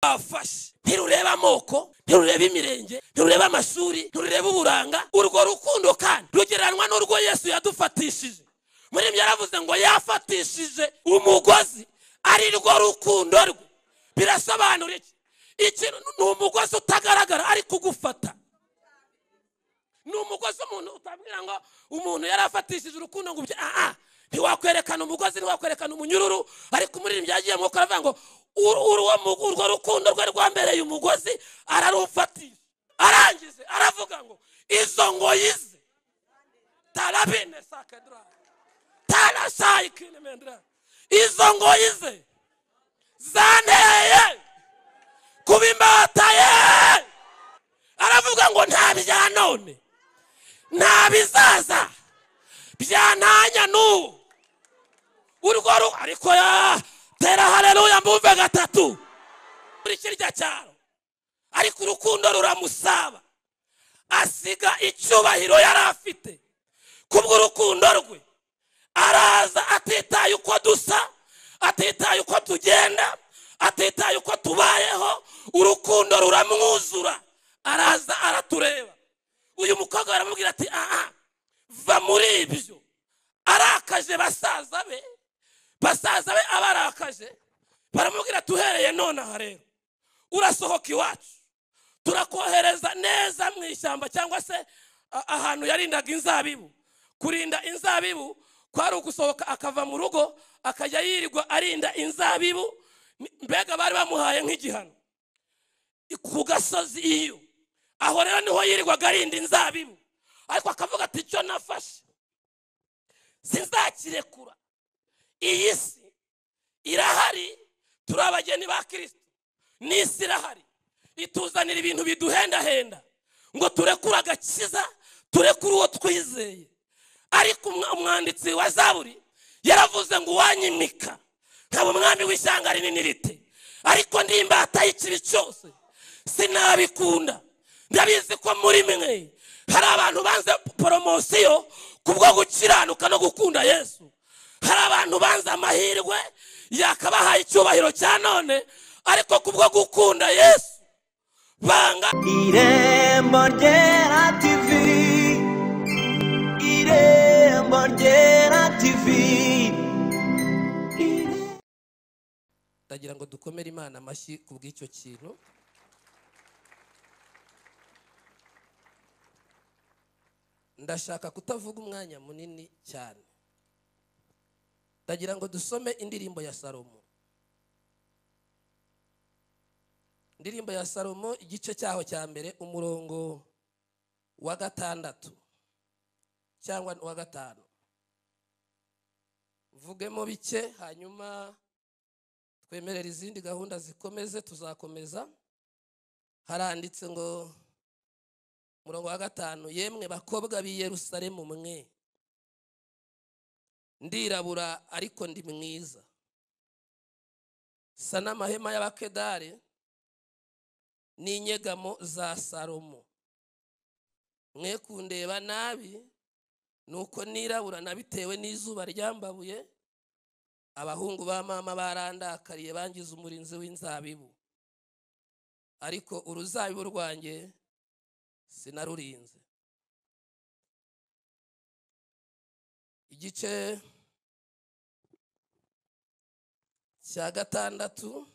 Afashe ntirureba amoko, ntirureba imirenge, ntirureba amashuri, ntirureba uburanga. Urwo rukundo kandi rugereranwa n'urwo Yesu yadufatishije. Muri ibyo yaravuze ngo yafatishije umugozi ari rwo rukundo rwe. Birasobanura iki? Ikintu ni umugozi utagaragara ariko ugufata. Ni umugozi umuntu utabwira ngo umuntu yarafatishije urukundo ngo ntiwakwerekana umugozi, ntiwakwerekana umunyururu, ariko umuririmbyi yagiye mu karavuga ngo urwo rukundo rwe rwambereye umugozi ararufatisha. Arangize aravuga ngo izo ngoyi ze tarabine sakedra tarashayikinemendra, izo ngoyi ze zanteye kuba imbata ye. Aravuga ngo nta bya none nta bizaza byantanya n'ubu urwo ariko ya tera haleluya mbumve gatatu muri kirya cyaro. Ariko urukundo ruramusaba, asiga icyubahiro yari afite kubw'urukundo rwe. Araza atitaye uko dusa, atitaye uko tugenda, atitaye uko tubayeho, urukundo ruramwuzura. Araza aratureba. Uyu mukobwa aramubwira ati va muri ibyo. Arakaje basaza be, basaza be abarakaje baramubwira tuhereye none aha rero urasohoka iwacu, turakohereza neza mu ishyamba, cyangwa se ahantu yarindaga inzabibu. Kurinda inzabibu kwari ugusohoka akava mu rugo akajya yirirwa arinda inzabibu. Mbega bari bamuhaye nk'igihano ku gasozi iyo aho rero niho yirirwaga arinda inzabibu. Ariko akavuga ati icyo nafashe sinzakirekura. Iyi si irahari, turi abageni ba Kristo, n'isi irahari ituzanira ibintu biduhendahenda ngo turekure agakiza, turekure uwo twizeye. Ariko umwanditsi wa Zaburi yaravuze ngo uwanyimika nkaba umwami w'ishyanga rinini rite, ariko ndi imbata y'ikibi cyose sinabikunda. Ndabizi ko muri mwe hari abantu banze poromosiyo kubwo gukiranuka no gukunda Yesu. Hari abantu banze amahirwe yakabahaye icyubahiro cya none, ariko kubwo gukunda Yesu banga. Irembo Ryera TV, Irembo Ryera TV. Ndagira ngo dukomere Imana amashyi kubw'icyo kintu. Ndashaka kutavuga umwanya munini cyane. Ndagira ngo dusome indirimbo ya Salomo. Indirimbo ya Salomo igice cyaho cya mbere umurongo wa 6 cyangwa wa 5. Mvugemo bike hanyuma twemerera izindi gahunda zikomeze, tuzakomeza. Haranditse ngo murongo wa 5, yemwe bakobwa b'i Yerusalemu mwe, ndirabura ariko ndi mwiza, sa n'amahema y'abakedari n'inyegamo za Salomo. Mwe kundeba nabi nuko nirabura nabitewe n'izuba ryambabuye, abahungu ba mama barandakariye bangize umurinzi w'inzabibu, ariko uruzabibu rwanjye sinarurinze. Igice cya 6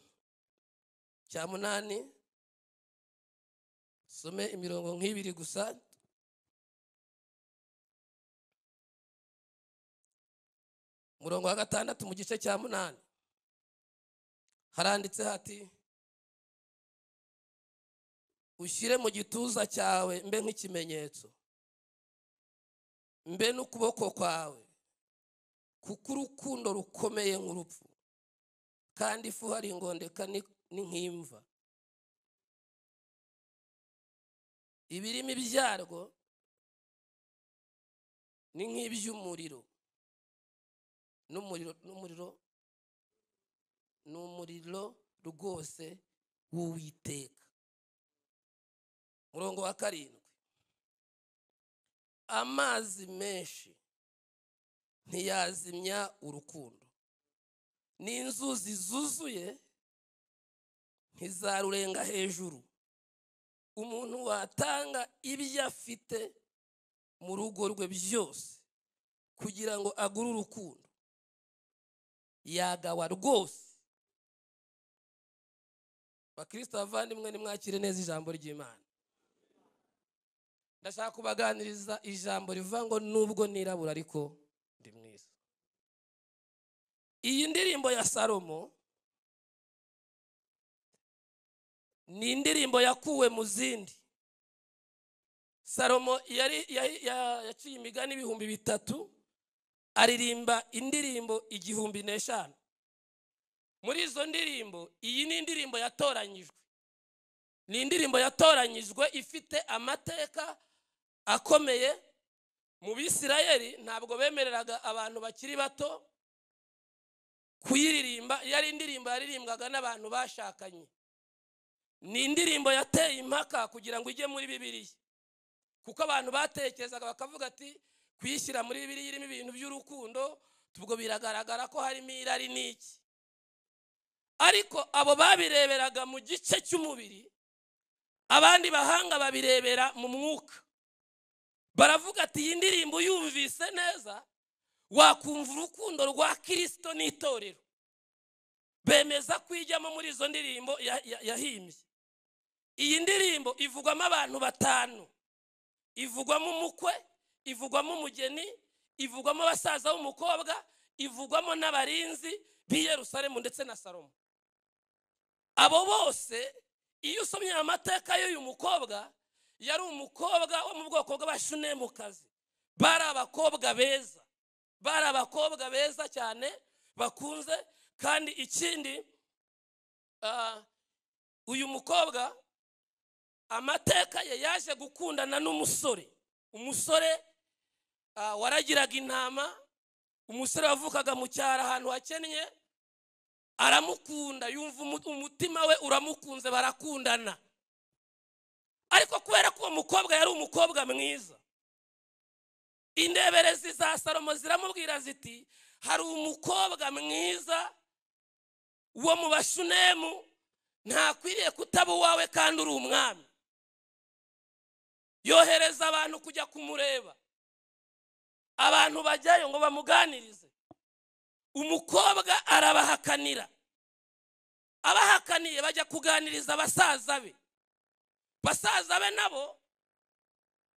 cya 8, some imirongo nk'ibiri gusa. Murongo wa 6 mu gice cya 8 haranditse hati, ushyire mu gituza cyawe mbe nk'ikimenyetso, mbe n'ukuboko kwawe, kuko urukundo rukomeye nk'urupfu, kandi ifu hari ingondeka ni nk'imva. Ibirimi byarwo ni nk'iby'umuriro, n'umuriro n'umuriro n'umuriro rwose w'Uwiteka. Murongo wa 7, amazi menshi ntiyazimya urukundo, n'inzuzi zuzuye ntizarurenga hejuru. Umuntu watanga ibyo afite mu rugo rwe byose kugira ngo agure urukundo yagawa rwose. Bakristo bavandimwe, nimwakire neza ijambo ry'Imana. Ndashaka kubaganiriza ijambo rivuga ngo nubwo nirabura ariko ndi mwiza. Iyi ndirimbo ya Salomo ni indirimbo yakuwe mu zindi. Salomo yari yaciye imigani 3000, aririmba indirimbo 1005. Muri izo ndirimbo, iyi ni indirimbo yatoranyijwe. Ni indirimbo yatoranyijwe ifite amateka akomeye. Mu Bisirayeli ntabwo bemereraga abantu bakiri bato kuyiririmba. Yari indirimbo yaririmbwaga n'abantu bashakanye. Ni indirimbo yateye impaka kugira ngo ijye muri Bibiliya, kuko abantu batekerezaga bakavuga ati kuyishyira muri Bibiliya irimo ibintu by'urukundo, tubwo biragaragara ko harimo irari n'iki. Ariko abo babireberaga mu gice cy'umubiri, abandi bahanga babirebera mu mwuka. Baravuga ati iyi ndirimbo yumvise neza wakumva urukundo rwa Kristo n'itorero. Bemeza kwijyamo muri izo ndirimbo yahimbye. Iyi ndirimbo ivugwamo abantu 5. Ivugwamo umukwe, ivugwamo umugeni, ivugwamo abasaza b'umukobwa, ivugwamo n'abarinzi b'i Yerusalemu ndetse na Salomo. Abo bose iyo usomye amateka y'uyu mukobwa, yari umukobwa wo mu bwoko bw'Abashunemukazi. Bari abakobwa beza, bari abakobwa beza cyane bakunze. Kandi ikindi, uyu mukobwa amateka ye yaje gukundana n'umusore, umusore waragiraga intama, umusore wavukaga mu cyaro ahantu hakennye. Aramukunda, yumva umutima we uramukunze, barakundana. Ariko kubera ko uwo mukobwa yari umukobwa mwiza, indeberezi za Salomo ziramubwira ziti hari umukobwa mwiza wo mu Bashunemu, ntakwiriye kutaba uwawe kandi uri umwami. Yohereza abantu kujya kumureba. Abantu bajyayo ngo bamuganirize. Umukobwa arabahakanira. Abahakaniye bajya kuganiriza basaza be. Basaza be nabo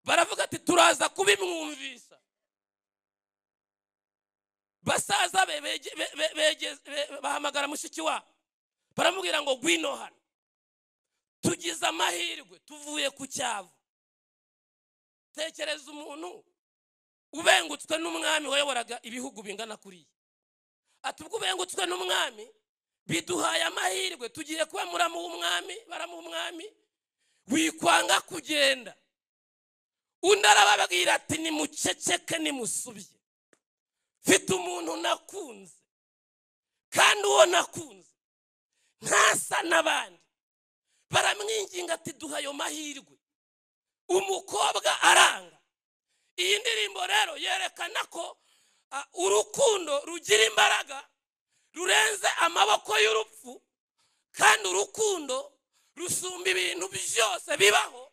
baravuga ati turaza kubimwumvisa. Basaza be bahamagara mushiki wabo, baramubwira ngo gwino hano, tugize amahirwe tuvuye ku cyavu. Tekereza umuntu ubengutswe n'umwami wayoboraga ibihugu bingana kuriya. Ati ubwo ubengutswe n'umwami biduhaye amahirwe, tugiye kuba muramu w'umwami, baramu w'umwami, wikwanga kugenda. Undi arababwira ati nimuceceke, nimusubye, mfite umuntu nakunze, kandi uwo nakunze ntasa n'abandi. Baramwinginga ati duha ayo mahirwe. Umukobwa aranga. Iyi ndirimbo rero yerekana ko urukundo rugira imbaraga rurenze amaboko y'urupfu, kandi urukundo rusumba ibintu byose bibaho.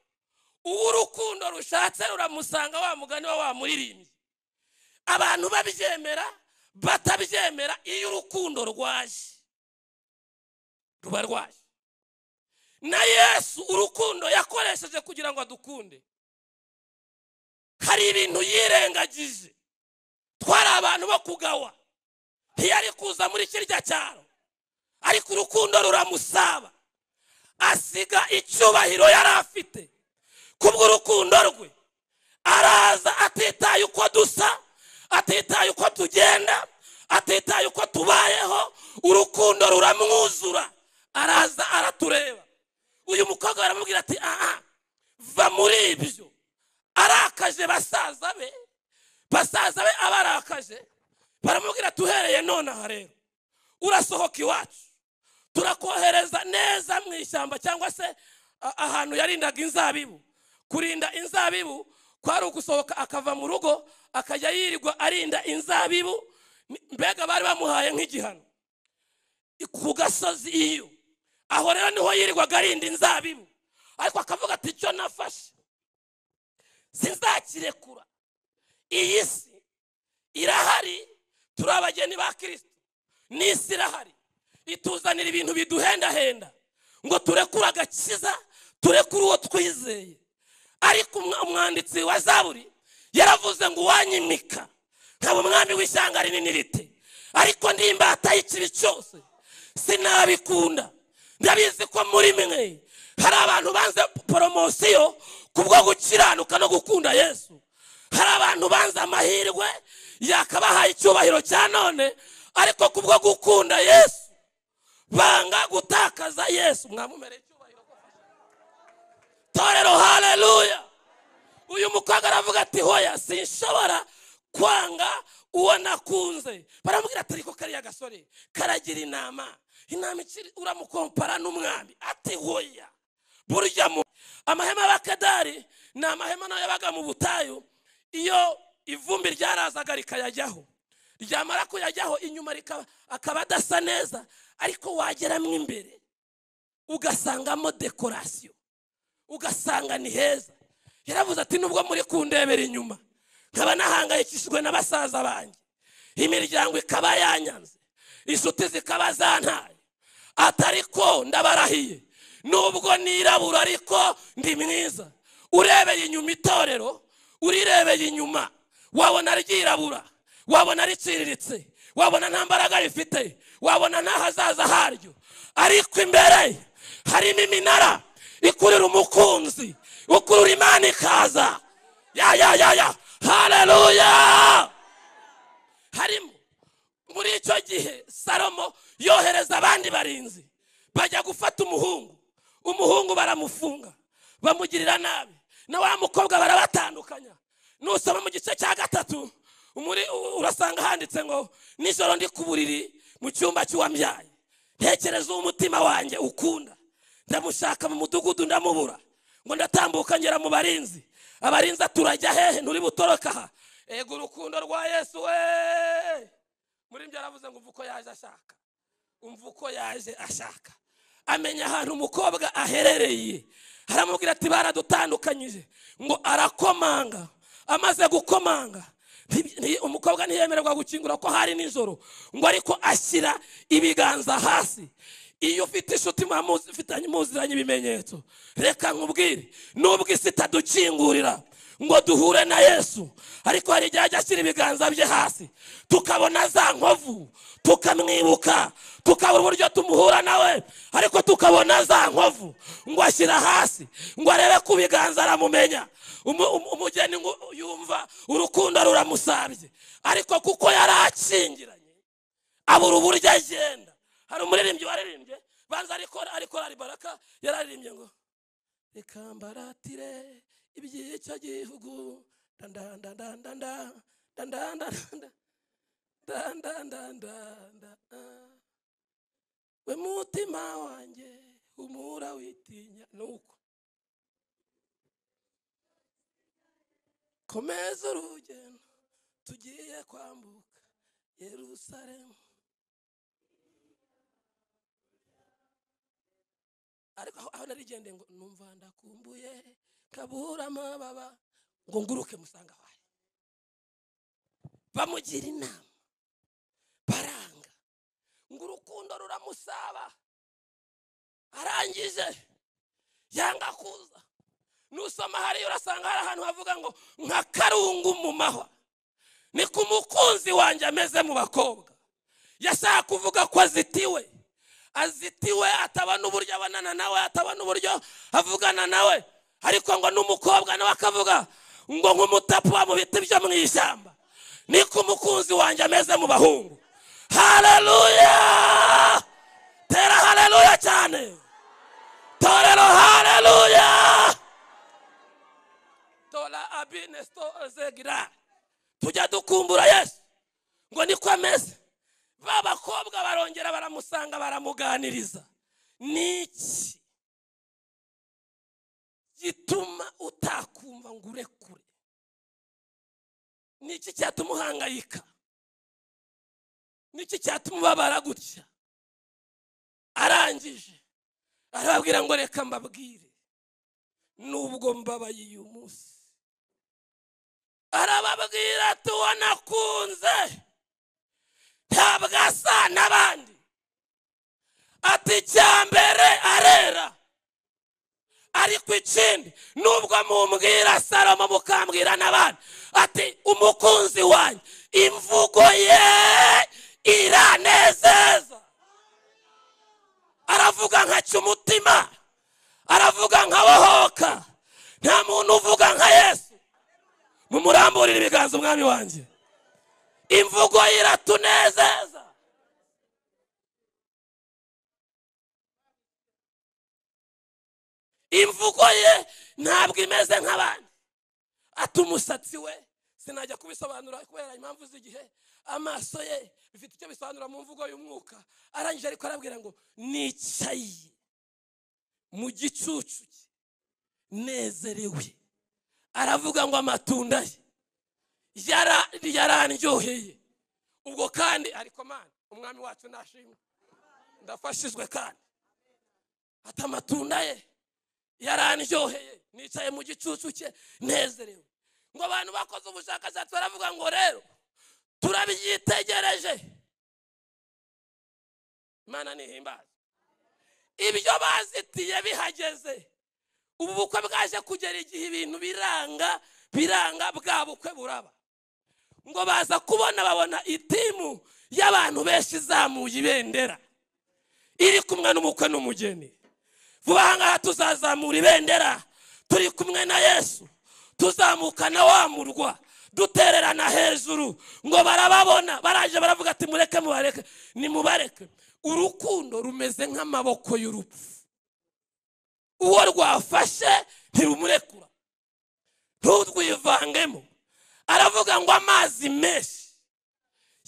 Uwo urukundo rushatse ruramusanga, wa mugani wa wamuririmbye. Abantu babyemera batabyemera, iyo urukundo rwaje ruba rwaje. Na Yesu urukundo yakoresheje kugira ngo adukunde, hari ibintu yirengagije. Twari abantu bo kugawa, ntiyari kuza muri kirya cyaro, ariko urukundo ruramusaba, asiga icyubahiro yari afite kubw'urukundo rwe. Araza atitaye uko dusa, atitaye uko tugenda, atitaye uko tubayeho, urukundo ruramwuzura, araza aratureba. Uyu mukobwa aramubwira ati aha, va muri ibyo. Arakaje basaza be, basaza be abarakaje baramubwira tuhereye none aha rero urasohoka iwacu, turakohereza neza mu ishyamba, cyangwa se ahantu yarindaga inzabibu. Kurinda inzabibu kwari ugusohoka akava mu rugo akajya yirirwa arinda inzabibu. Mbega bari bamuhaye nk'igihano ku gasozi. Iyo Aho rero niho yirirwaga arinda inzabibu, ariko akavuga ati icyo nafashe sinzakirekura. Iyi si irahari, turi abageni ba Kristo, n'isi irahari ituzanira ibintu biduhendahenda ngo turekure agakiza, turekure uwo twizeye. Ariko umwanditsi wa Zaburi yaravuze ngo uwanyimika nkaba umwami w'ishyanga rinini rite, ariko ndi imbata y'ikibi cyose sinabikunda. Ndabizi ko muri mwe hari abantu banze poromosiyo kubwo gukiranuka no gukunda Yesu. Hari abantu banze amahirwe yakabahaye icyubahiro cya none, ariko kubwo gukunda Yesu banga gutakaza Yesu. Mwamumereye icyubahiro torero, haleluya. Uyu mukobwa aravuga ati hoya, sinshobora kwanga uwo nakunze. Baramubwira ati ariko kariya gasore karagira inama, inama uramukompara n'umwami. Ati hoya, burya amahema y'Abakedari ni amahema nayo yabaga mu butayu. Iyo ivumbi ryarazaga rikayajyaho, ryamara kuyajyaho inyuma akaba adasa neza, ariko wageramo imbere ugasangamo dekorasiyo, ugasanga ni heza. Yaravuze ati nubwo muri kundebera inyuma nkaba nahangayikishijwe na basaza banjye, imiryango ikaba yanyanze, inshuti zikaba zantaye, atariko ndabarahiye nubwo nirabura ariko ndi mwiza. Urebeye inyuma itorero, urirebeye inyuma wabona ryirabura, wabona riciriritse, wabona nta mbaraga rifite, wabona nta hazaza haryo, ariko imbere harimo iminara ikurura umukunzi, ukurura Imana ikaza. Ya ya ya ya, haleluya. Harimo muri icyo gihe Salomo yohereza abandi barinzi bajya gufata umuhungu. Umuhungu baramufunga, bamugirira nabi, na wa mukobwa barabatandukanya. Nusoma mu gice cya 3 muri urasanga handitse ngo nijoro ndi ku buriri mu cyumba cy'uwambyaye, ntekereza umutima wanjye ukunda, ndamushaka mu mudugudu ndamubura, ngo ndatambuka ngera mu barinzi. Abarinzi turajya hehe? Nturi butoroka aha. Ego urukundo rwa Yesu we. Muri byo aravuze ngo umva uko yaje ashaka, umva uko yaje ashaka. Amenya ahantu umukobwa aherereye, aramubwira ati baradutandukanyije. Ngo arakomanga, amaze gukomanga umukobwa ntiyemererwa gukingura ko hari nijoro, ngo ariko ashyira ibiganza hasi. Iyo ufite inshuti mufitanye muziranye ibimenyetso, reka nkubwire, nubwo isi itadukingurira ngo duhure na Yesu, ariko hari igihe ajya ashyira ibiganza bye hasi tukabona za nkovu, tukamwibuka, tukabura uburyo tumuhura nawe, ariko tukabona za nkovu. Ngo ashyira hasi ngo arebe ku biganza aramumenya. Umugeni ngo yumva urukundo ruramusabye, ariko kuko yari akingiranye abura uburyo agenda. Hari umuririmbyi waririmbye banza ariko ari baraka, yararirimbye ngo reka mbaratire iby'icyo gihugu, ndandandandanda ndandandanda ndandandanda, we mutima wanjye humura witinya. Nuko komeza urugendo tugiye kwambuka Yerusalemu. Ariko aho narigende ngo numva ndakumbuye kabura amababa, ngo nguruke musanga waye. Bamugira inama baranga, ngo urukundo ruramusaba, arangije yanga kuza. Nusoma hari urasanga hari ahantu havuga ngo nka karungu mu mahwa ni ku mukunzi wanjye ameze mu bakobwa. Yashaka kuvuga ko azitiwe, azitiwe, atabona uburyo abonana nawe, atabona uburyo avugana nawe, ariko ngo n'umukobwa nawe akavuga ngo nk'umutapu mu biti byo mu ishyamba niko umukunzi wanjye ameze mu bahungu. Haleluya, tera haleluya cyane, torero haleluya. Tola abinesto zegira, tujya dukumbura Yesu ngo niko ameze. Babakobwa barongera baramusanga baramuganiriza. Niki gituma utakumva ngo urekure? Niki cyatuma uhangayika? Niki cyatuma ubabara gutya? Arangije Arababwira ngo reka mbabwire nubwo mbabaye uyu munsi. Arababwira ati uwo nakunze ntabwo asa n'abandi. Ati icya mbere arera, ariko ikindi nubwo mumbwira Salomo mukambwira n'abandi, ati umukunzi wanjye imvugo ye iranezeza. Aravuga nka umutima, aravuga nka bohoka. Nta muntu uvuga nka Yesu. Mumuramburire ibiganza umwami wanjye. Imvugo ye iratunezeza. Imvugo ye ntabwo imeze nk'abandi. Ati umusatsi we sinajya kubisobanura kubera impamvu z'igihe, amaso ye bifite icyo bisobanura mu mvugo y'umwuka. Arangije ariko arabwira ngo nicaye mu gicucu cye nezerewe. Aravuga ngo amatunda ye yarandyoheye. Ubwo kandi ariko mana umwami wacu nashimwe, ndafashijwe kandi. Ati amatunda ye yarandyoheye, nicaye mu gicucu cye nezerewe. Ngo abantu bakoze ubushakashatsi baravuga ngo rero turabyitegereje, Imana nihimbaze. Ibyo bazitiye bihageze, ubu bukwe bwaje kugera igihe ibintu biranga biranga, bwa bukwe buraba. Ngo baza kubona babona itimu y'abantu benshi izamuye ibendera iri kumwe n'umukwe n'umugeni. Vuba aha ngaha tuzazamura ibendera turi kumwe na Yesu, tuzamukana wa murwa, dutererana hejuru. Ngo barababona baraje baravuga ati mureke mubareke, nimubareke. Urukundo rumeze nk'amaboko y'urupfu, uwo rwafashe ntirumurekura, nturwivangemo. Aravuga ngo amazi menshi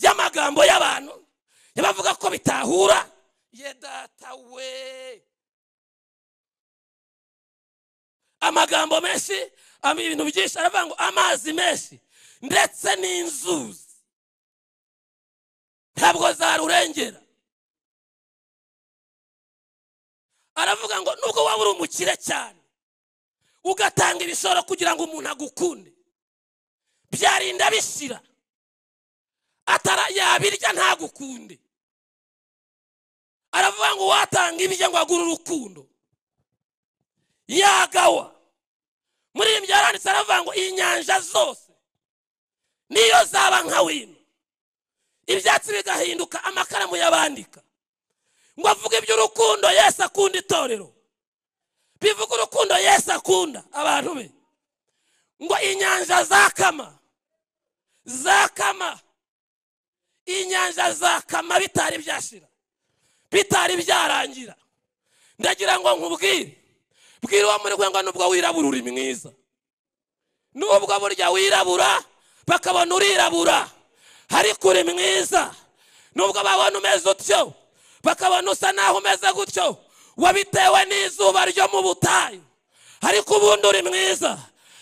y'amagambo y'abantu yabavuga ko bitahura, ye data we. Amagambo menshi, ibintu byinshi. Aravuga ngo amazi menshi ndetse n'inzuzi ntabwo zarurengera. Aravuga ngo nubwo waba uri umukire cyane ugatanga ibishoro kugira ngo umuntu agukunde, byarinda bishira, atara yabirya ntagukunde. Aravuga ngo watanga ibye ngo agure urukundo yagawa. Muri ibi byaranditse, aravuga ngo inyanja zose niyo zaba nka wino, ibyatsi bigahinduka amakaramu y'abandika. Ngo avuge iby'urukundo Yesu akunda itorero, bivuga urukundo Yesu akunda abantu be. Ngo inyanja zakama, zakama, inyanja zakama bitari byashira, bitari byarangira. Ndagira ngo nkubwire, bwira uwo muri ngo nubwo wirabura uri mwiza, nubwo burya wirabura bakabona urirabura ariko uri mwiza, nubwo babona umeze utyo bakabona usa naho umeze gutyo, wabitewe n'izuba ryo mu butayu, ariko ubundi uri mwiza.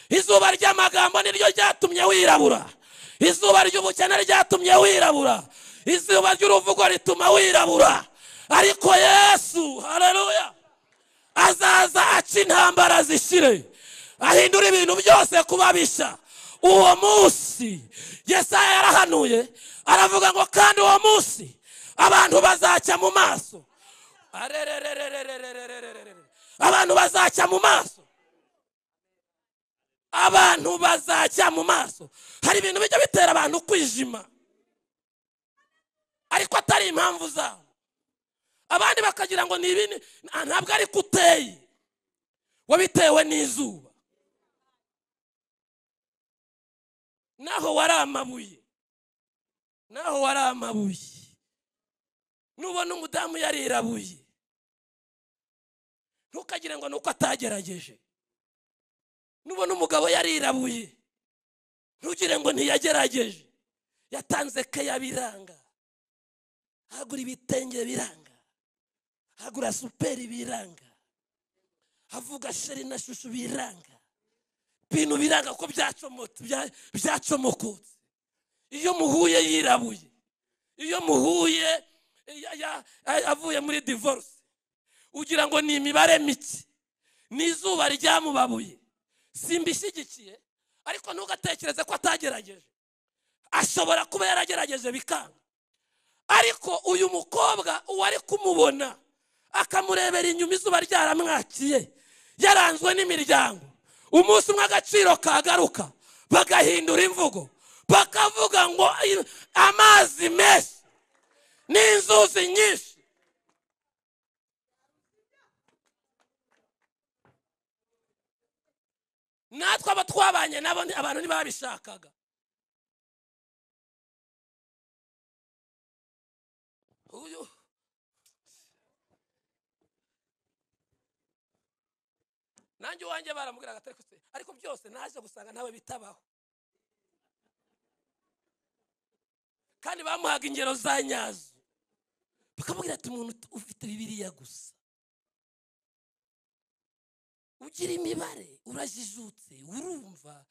Izuba ry'amagambo niryo ryatumye wirabura, izuba ry'ubukene ryatumye wirabura, izuba ry'uruvugo rituma wirabura, ariko Yesu, haleluya, azaza aca intambara zishire, ahindura ibintu byose kuba bishya. Uwo munsi Yesaya yarahanuye aravuga ngo kandi uwo munsi abantu bazacya mu maso, abantu bazacya mu maso, abantu bazacya mu maso. Hari ibintu bijya bitera abantu kwijima ariko atari impamvu zabo, abandi bakagira ngo ni ibintu ntabwo ari kuteye, wabitewe n'izuba, naho wari amabuye, naho wari amabuye. Nubona umudamu yarirabuye ntukagire ngo nuko atagerageje. Nubona umugabo yarirabuye ntugire ngo ntiyagerageje, yatanze keya biranga, agura ibitenge biranga, agura superi biranga, avuga sheri na shushu biranga, bintu biranga ko byacomokotse. Iyo muhuye yirabuye, iyo muhuye avuye muri divorce, Ugira ngo ni imibare mike, n'izuba ryamubabuye. Simbishyigikiye, ariko ntugatekereze ko atagerageje. Ashobora kuba yaragerageje bikanga. Ariko uyu mukobwa uwari kumubona akamurebera inyuma, izuba ryaramwakiye, yaranzwe n'imiryango, umunsi umwe agaciro kagaruka, bagahindura imvugo, bakavuga ngo amazi menshi n'inzuzi nyinshi. Natwe abo twabanye nabo abantu ntibabishakaga. Uyu nanjye uwanjye baramubwiraga, ariko byose naje gusanga nawe bitabaho. Kandi bamuhaga ingero za nyazo, bakamubwira ati umuntu ufite Bibiliya gusa, ugira imibare, urajijutse, urumva,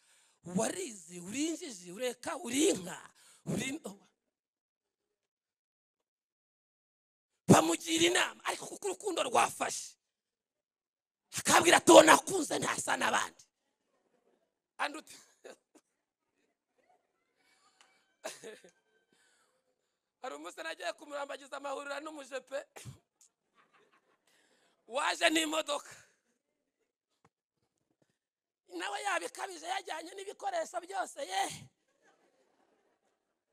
warize, urinjije, ureka, urinka, bamugira inama. Ariko kuko urukundo rwafashe, akabwira ati uwo nakunze ntasa n'abandi. Hari umunsi nagiye kumurambagiza amahurira n'umujepe waje n'imodoka, nawe yabikabije, yajyanye n'ibikoresho byose, ye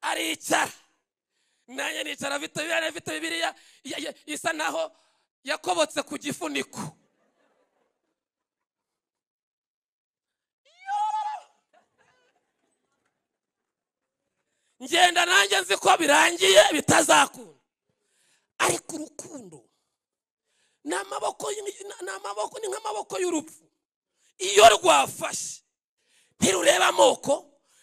aricara, nanjye nicara, afite Bibiliya isa naho yakobotse ku gifuniko. Ngenda nanjye nzi ko birangiye bitazakunda, ariko urukundo ni nk'amaboko y'urupfu. Iyo rwafashe ntirureba amoko,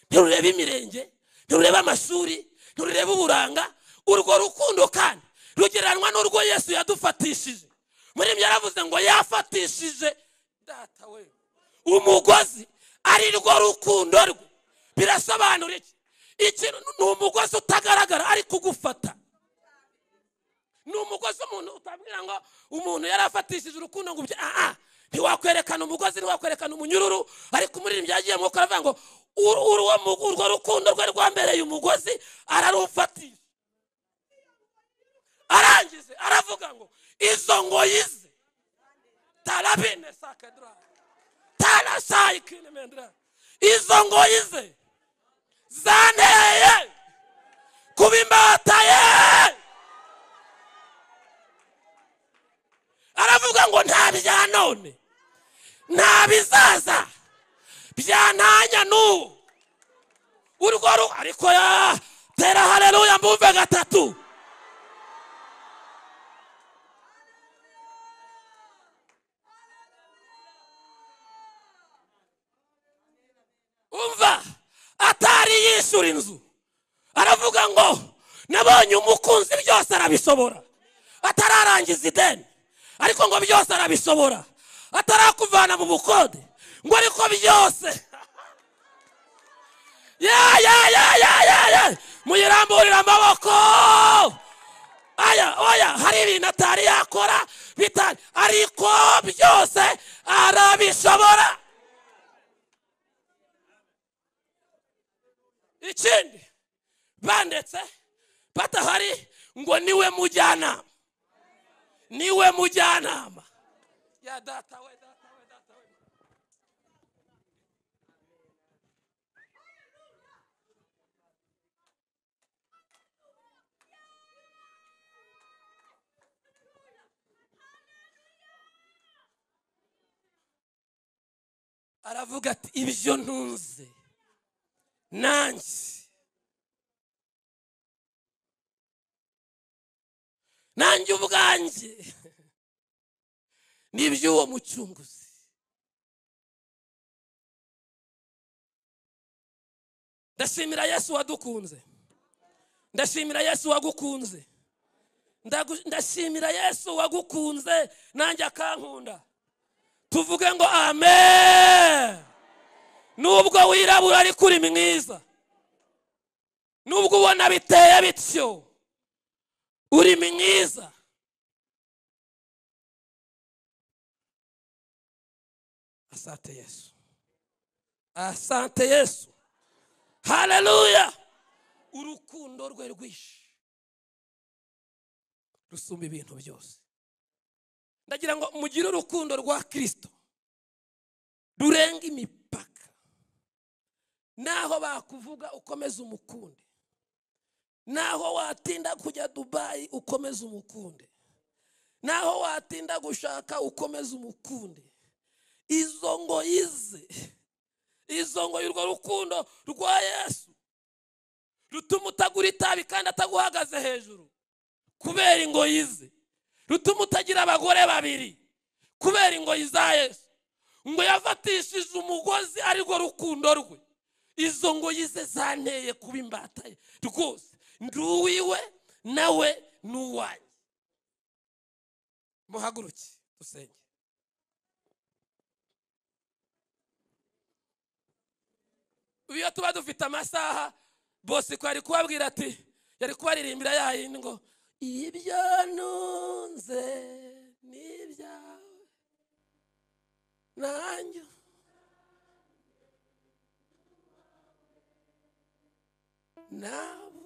ntirureba imirenge, ntirureba amashuri, ntirureba uburanga. Urwo rukundo kandi rugereranwa n'urwo Yesu yadufatishije. Muri ibyo yaravuze ngo yafatishije data we umugozi, ari rwo rukundo rwe. Birasobanura iki? Ikintu ni umugozi utagaragara ariko ugufata. Ni umugozi umuntu utabwira ngo umuntu yarafatishije urukundo ngo ntiwakwerekana umugozi, ntiwakwerekana umunyururu. Ariko umuririmbyi yagiye mu karavuga ngo urwo rukundo rwe rwambereye umugozi, ararufatisha. Arangije aravuga ngo izo ngoyi ze tarabine sakedra tarashayikinemendra, izo ngoyi ze zanteye kuba imbata ye. Aravuga ngo nta bya none, nta bizaza byantanya n'ubu. Urwo ariko ya tera haleluya mbumve gatatu. Umva, atari yishyura inzu, aravuga ngo nabonye umukunzi byose arabishobora. Atararangiza ideni, ariko ngo byose arabishobora. Atarakuvana mu bukode, ngo ariko byose ya ya ya ya ya ya, muyiramburira amaboko. Aya oya, hari ibintu atari yakora bitari, ariko byose arabishobora. Ikindi bandetse batahari ngo niwe mujyanama, niwe mujyanama ya data we, data we, data we. Aravuga ati ibyo ntunze nanjye nanjye ubwanjye n'iby'uwo mucunguzi. Ndashimira Yesu wadukunze, ndashimira Yesu wagukunze, ndashimira Yesu wagukunze nanjye akankunda. Tuvuge ngo amen. Nubwo wirabura ariko uri mwiza, nubwo ubona biteye bityo uri mwiza. Asante Yesu, asante Yesu, haleluya. Urukundo rwe rwinshi rusumba ibintu byose. Ndagira ngo mugire urukundo rwa Kristo rurenga imipaka. Naho bakuvuga ukomeze umukunde, naho watinda kujya Dubai ukomeze umukunde, naho watinda gushaka ukomeze umukunde. Izo ngo ize, izo ngo y'urwo rukundo rwa Yesu rutuma utagura itabi kandi ataguhagaze hejuru kubera ingoyi ze, rutuma utagira abagore babiri kubera ingoyi za Yesu. Ngo yafatishije umugozi arirwo rukundo rwe. Izo ngoyi ze zanteye kuba imbata ye rwose, ndi uwiwe nawe ni uwanjye. Muhaguruke dusenge. Iyo tuba dufite amasaha, Bosco yari kubabwira ati, yari kubaririmbira ya yindi ngo ibyo nunze ni ibyawe nanjye nabo.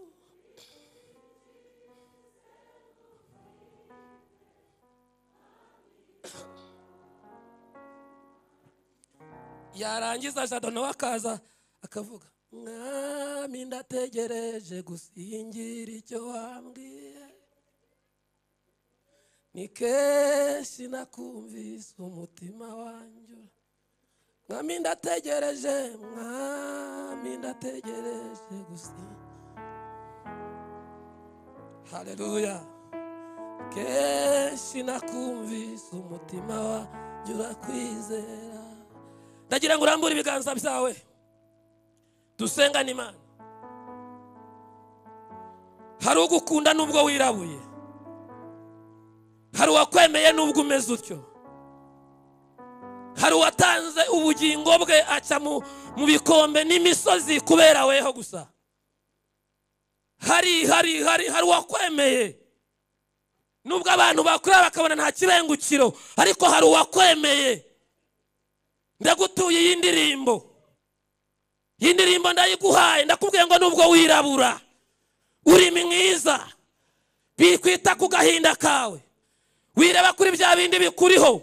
Yarangiza Jado nawe akaza akavuga, mwami ndategereje gusingira icyo wambwiye, ni kenshi nakumvise umutima wanjye. Mwami ndategereje, mwami ndategereje gusingira. Haleluya. Kenshi nakumvise umutima wanjye urakwizera. Ndagira ngo urambure ibiganza byawe dusengane Imana. Hari ugukunda nubwo wirabuye, hari uwakwemeye nubwo umeze utyo, hari uwatanze ubugingo bwe aca mu bikombe n'imisozi kubera weho gusa. Hari hari hari hari uwakwemeye nubwo abantu bakura bakabona nta kibengukiro, ariko hari uwakwemeye. Ndagutuye iyi ndirimbo, iyi ndirimbo ndayiguhaye, ndakubwiye ngo nubwo wirabura uri mwiza, bikwita ku gahinda kawe, wireba kuri bya bindi bikuriho.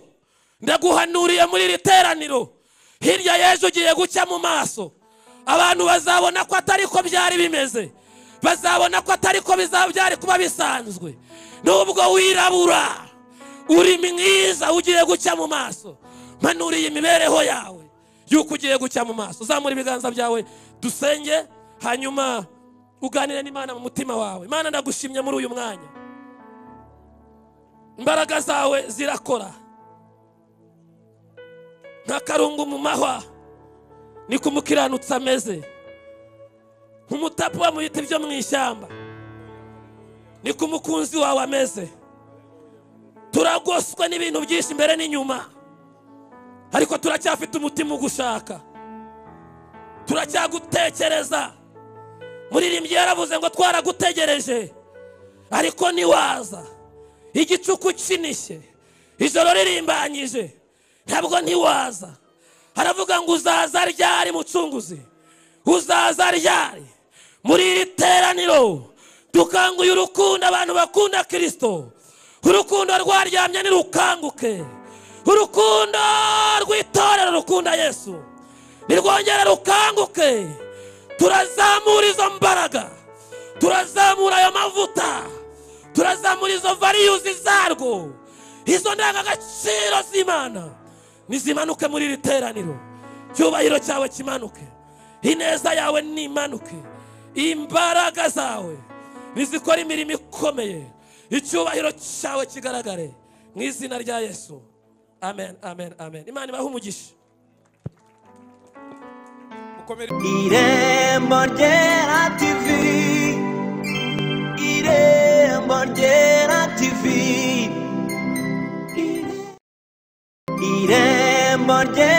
Ndaguhanuriye muri iri teraniro, hirya y'ejo ugiye gucya mu maso, abantu bazabona ko atari ko byari bimeze, bazabona ko atari ko byari kuba bisanzwe. Nubwo wirabura uri mwiza, ugiye gucya mu maso. Manuriye imibereho yawe yuko ugiye gucya mu maso. Uzamura ibiganza byawe dusenge, hanyuma uganire n'Imana mu mutima wawe. Imana ndagushimye muri uyu mwanya, imbaraga zawe zirakora nk'akarungu mu mahwa, niko umukiranutsi ameze, nk'umutapu wa mu biti byo mu ishyamba, niko umukunzi wawe ameze. Turagoswe n'ibintu byinshi imbere n'inyuma, ariko turacyafite umutima ugushaka, turacyagutekereza. Muririmbyi yaravuze ngo twaragutegereje ariko ntiwaza, igicuku kinishye, ijoro ririmbanyije, ntabwo ntiwaza. Haravuga ngo uzaza ryari mucunguzi, uzaza ryari? Muri iri teraniro dukanguye urukundo abantu bakunda Kristo. Urukundo rwaryamye nirukanguke, urukundo rw'itorero rukunda Yesu nirwongere rukanguke. Turazamura izo mbaraga, turazamura ayo mavuta, turazamura izo variyuzi zarwo, izo ndangagaciro z'Imana nizimanuke muri iri teraniro. Icyubahiro cyawe kimanuke, ineza yawe nimanuke, imbaraga zawe nizikora imirimo ikomeye, icyubahiro cyawe kigaragare mu izina rya Yesu. Amen, amen, amen. Imana ibahe umugisha. Irembo Ryera TV, Irembo Ryera TV, Irembo Ryera.